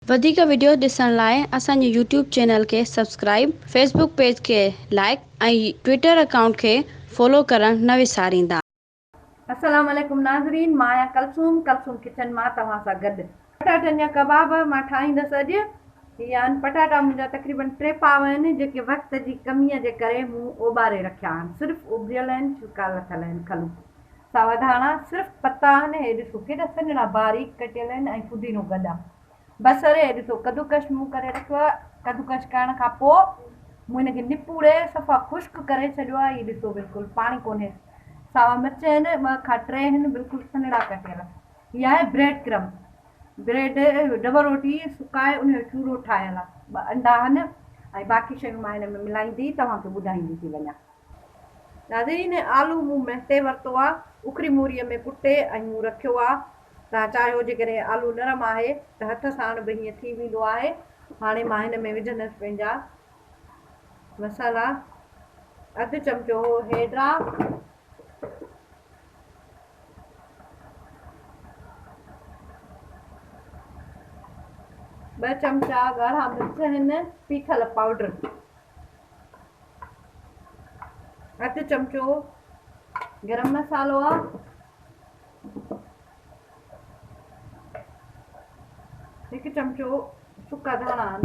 وڌيڪ وڊيوز ڏسڻ لاء اسان جي يوٽيوب چينل کي سبسڪرائيب، فيسبوڪ پيج کي لائيڪ ۽ ٽوئيٽر اڪائونٽ کي فالو ڪرڻ نه وساريندا. السلام عليڪم ناظرين مان آهيان ڪلثوم ڪلثوم ڪچن مان توهان سان گڏ. پٽاٽن جا ڪباب مان ٺاهيندس اڄ. هي آهن پٽاٽا منهنجا تقريبن ٽي پاء آهن جيڪي وقت جي ڪميء جي ڪري مون اوٻاري رکيا آهن صرف اٻريل آهن ڇلڪا لٿل آهن کلون ساوا ڌاڻا صرف پتا آهن هي ڏسو ڪيڏا سنهڙا باريڪ ڪٽيل آهن ۽ پودينو گڏ آهي. بصر هي ڏسو ڪدوڪش مون ڪري رکيو آهي ڪدوڪش ڪرڻ کان پوء مون هن کي نپوڙي صفا خشڪ ڪري ڇڏيو آهي هي ڏسو بلڪل پاڻي ڪونهي ساوا مرچ آهن ٻه کان ٽي آهن بلڪل سنهڙا ڪٽيل هي آهي بريڊ ڪرم بريڊ ڊبل روٽي سڪائي ان جو چورو ٺاهيل آهي ٻه انڊا آهن ۽ باقي شيون مان هن ۾ ملائيندي توهان کي ٻڌائيندي ٿي وڃان. ناظرين آلو مون مهٽي ورتو آ اکري موريء ۾ ڪٽي ۽ مون رکيو آ توهان چاهيو جيڪڏهن آلو نرم آهي ته هٿ ساڻ به هيئن ٿي ويندو آهي هاڻي مان هن ۾ وجهندس پنهنجا مصالحا اڌ چمچو هيڊ آ ٻه چمچا ڳاڙها مرچ هن پيٺل پائوڊر اڌ چمچو گرم مصالحو آ. هڪ چمچو سڪا ڌاڻا آهن.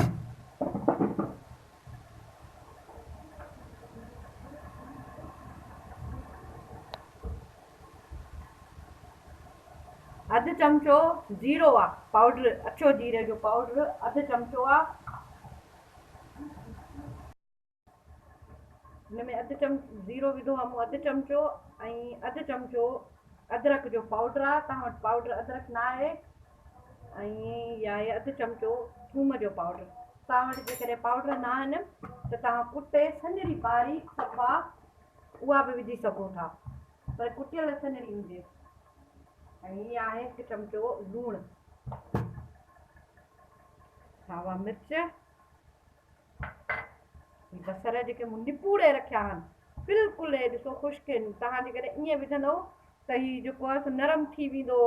اڌ چمچو جيرو آ پائوڊر اڇو جيري جو پائوڊر اڌ چمچو آ. هن ۾ اڌ چم زيرو وڌو آهي مون اڌ چمچو ۽ اڌ چمچو ادرڪ جو پائوڊر آهي توهان وٽ پائوڊر ادرڪ نه آهي ۽ هي آهي اڌ چمچو ٿوم جو پائوڊر توهان وٽ جيڪڏهن پائوڊر نه آهن ته توهان ڪٽي سنهڙي باريڪ صفا اها به وجهي سگهو ٿا پر ڪٽيل سنهڙي هجي ۽ هي آهي هڪ چمچو لوڻ ساوا مرچ هي بصر جيڪي مون نپوڙي رکيا آهن بلڪل هي ڏسو خشڪ آهن توهان جيڪڏهن ائين وجهندو ته هي جيڪو آهي سو نرم ٿي ويندو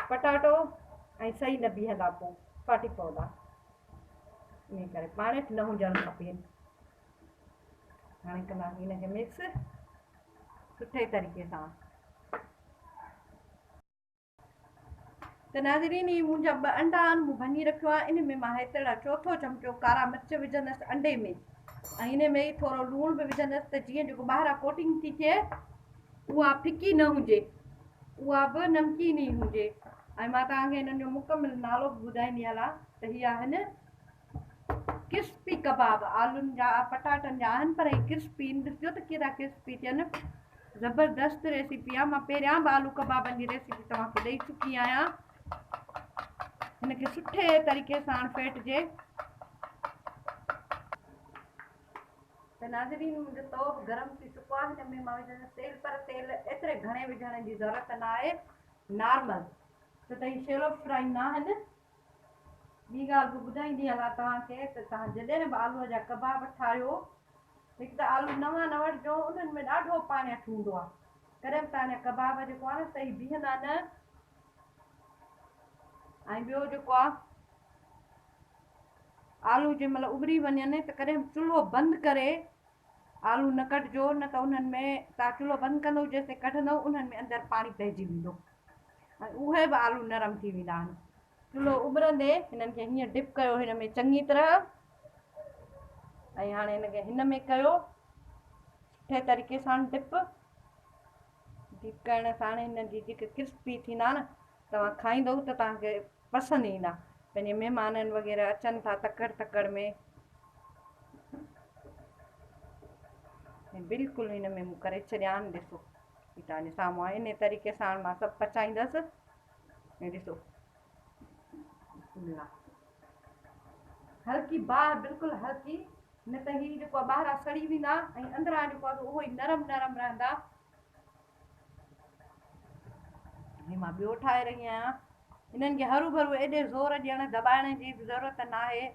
پٽاٽو ۽ صحيح نه بيهندا پوء ڦاٽي پوندا ان ڪري پاڻي نه هجڻ کپي هاڻي ڪنداسين هن کي مڪس سٺي طريقي سان. ته ناظرين هي منهنجا ٻه انڊا آهن مون ڀڃي رکيو آهي ان ۾ مان هيترڙا چوٿو چمچو ڪارا مرچ وجهندس انڊي ۾ ۽ ان ۾ ئي ٿورو لوڻ به وجهندس ته جيئن جيڪو ٻاهران ڪوٽنگ ٿي ٿئي اها ڦڪي نه هجي اها به نمڪين ئي هجي ۽ مان توهان کي انهن جو مڪمل نالو به ٻڌائيندي هلان ته هي آهن ڪرسپي ڪباب آلن جا پٽاٽن جا آهن پر هي ڪرسپي آهن ڏسجو ته ڪيڏا ڪرسپي ٿين زبردست ريسيپي آهي مان پهريان به آلو ڪبابن جي ريسيپي توهان کي ڏئي چڪي آهيان هن کي سٺي طريقي سان ڦيٽجي ته ناظرين منهنجو تئو به گرم ٿي چڪو آهي هن ۾ مان وجهندس تيل پر تيل ايتري گهڻي وجهڻ جي ضرورت نه آهي نارمل ڇو ته هي شيلو فرائي نه آهن ٻي ڳالهه به ٻڌائيندي هلان توهان کي ته توهان جڏهن به آلوء جا ڪباب ٺاهيو، هڪ ته آلو نوان نه وٺجو، انهن ۾ ڏاڍو پاڻياٺ هوندو آهي. ڪڏهن به توهان جا ڪباب جيڪو آهي نه صحيح بيهندا نه ۽ ٻيو جيڪو آهي آلو جنهن مهل اٻري وڃن ته ڪڏهن به چلهو بند ڪري آلو نه ڪڍجو نه ته انهن ۾ توهان چلهو بند ڪندو جيسين ڪڍندو انهن ۾ اندر پاڻي پئجي ويندو ۽ اهي به آلو نرم ٿي ويندا آهن. چلهو اٻرندي هنن کي هيئن ڊپ ڪيو هن ۾ چڱي طرح ۽ هاڻي هن کي هن ۾ ڪيو سٺي طريقي سان ڊپ ڊپ ڪرڻ سان هن جي جيڪي ڪرسپي ٿيندا نه توهان کائيندو ته توهان کي پسند ايندا پنهنجي مهمانن وغيره اچن ٿا تڪڙ تڪڙ ۾ بلڪل هن ۾ مون ڪري ڇڏيا آهن ڏسو هي توهان جي سامهون آهي ان طريقي سان مان سڀ پچائيندس ۽ ڏسو بسم الله هلڪي باهه بلڪل هلڪي نه ته هي جيڪو آهي ٻاهران سڙي ويندا ۽ اندران جيڪو آهي اهو ئي نرم نرم رهندا هي مان ٻيو ٺاهي رهي آهيان انهن کي هرو ڀرو ايڏي زور ڏيڻ دٻائڻ جي به ضرورت نه آهي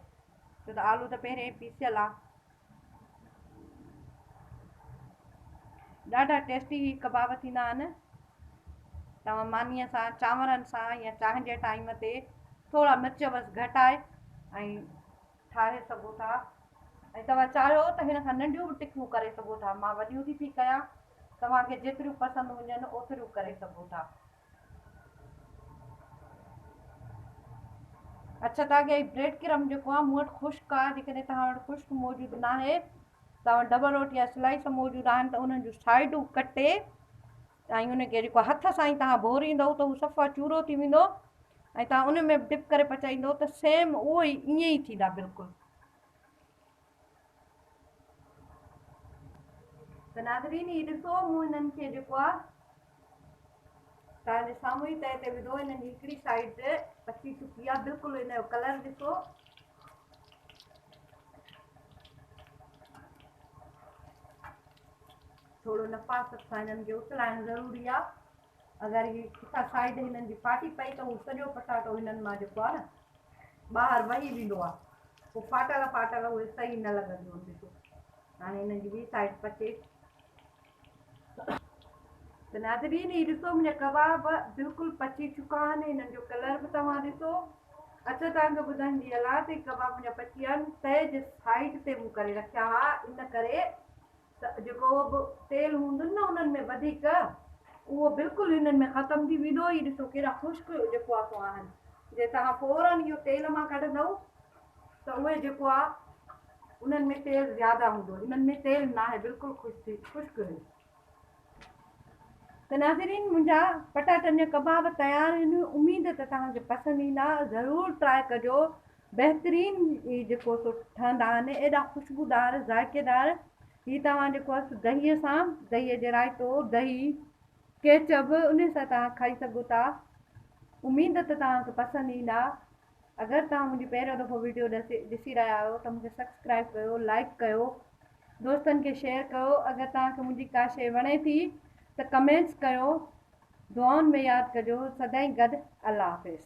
ڇو ته آلو ته پهرين ئي پيسيل آهي ڏاڍا ٽيسٽي هي ڪباب ٿيندا آهن. توهان مانيء سان چانورن سان يا چانهه جي ٽائيم تي ٿورا مرچ بس گهٽائي ۽ ٺاهي سگهو ٿا ۽ توهان چاهيو ته هن کان ننڍيون به ٽڪيون ڪري سگهو ٿا. مان وڏيون ٿي پئي ڪيان، توهان کي جيتريون پسند هجن اوتريون ڪري سگهو ٿا. اڇا توهان کي بريڊ ڪرم جيڪو آهي مون وٽ خشڪ آهي، جيڪڏهن توهان وٽ خشڪ موجود ناهي، توهان وٽ ڊبل روٽي يا سلائس موجود آهن ته انهن جون سائيڊون ڪٽي ۽ ان کي جيڪو هٿ سان ئي توهان ڀوريندؤ ته هو صفا چورو ٿي ويندو ۽ توهان ان ۾ به ڊپ ڪري پچائيندؤ ته سيم اهو ئي ائين ئي ٿيندا بلڪل. ته ناظرين هي ڏسو مون هنن کي جيڪو آ توهان جي سامهون ئي تئي تي وڌو، هنن جي هڪڙي سائيڊ پچي چڪي آ بلڪل، هن جو ڪلر ڏسو. ٿورو نفاست سان هنن کي اٿلائڻ ضروري آ. اگر هي ڪٿان سائيڊ هنن جي ڦاٽي پئي ته هو سڄو پٽاٽو هنن مان جيڪو آ نه ٻاهر وهي ويندو آ، پوء ڦاٽل ڦاٽل اهي صحيح نه لڳنديون آهن. ڏسو هاڻي هنن جي ٻي سائيڊ پچي. ته ناظرين هي ڏسو منهنجا ڪباب بلڪل پچي چڪا آهن، هنن جو ڪلر به توهان ڏسو. اڇا توهان کي ٻڌائيندي هلان ته هي ڪباب منهنجا پچي ويا آهن، تئي جي سائيڊ تي مون ڪري رکيا هئا، ان ڪري ته جيڪو به تيل هوندن نه انهن ۾ وڌيڪ اهو بلڪل هنن ۾ ختم ٿي ويندو. هي ڏسو ڪيڏا خشڪ جيڪو آهي سو آهن، جي توهان فورن اهو تيل مان ڪڍندؤ ته اهي جيڪو آهي انهن ۾ تيل زياده هوندو، هنن ۾ تيل ناهي، بلڪل خشڪ آهن. ته ناظرين منهنجا پٽاٽن جا ڪباب تيار آهن، اميد ته توهان کي پسند ايندا، ضرور ٽرائي ڪجو، بهترين هي جيڪو سو ٺهندا آهن، ايڏا خوشبودار ذائقيدار. هي توهان جيڪو آهي سو دهي سان، دهي جي رائتو، دهي ڪيچب ان سان توهان کائي سگهو ٿا. اميد ته توهان کي پسند ايندا. اگر توهان منهنجي پهريون دفعو ويڊيو ڏسي رهيا آهيو ته مونکي سبسڪرائب ڪيو، لائڪ ڪيو، دوستن کي شيئر ڪيو. اگر توهان کي منهنجي ڪا شيء وڻي ٿي ته ڪمينٽس ڪيو. دعائن ۾ ياد ڪجو. سدائين گڏ. الله حافظ.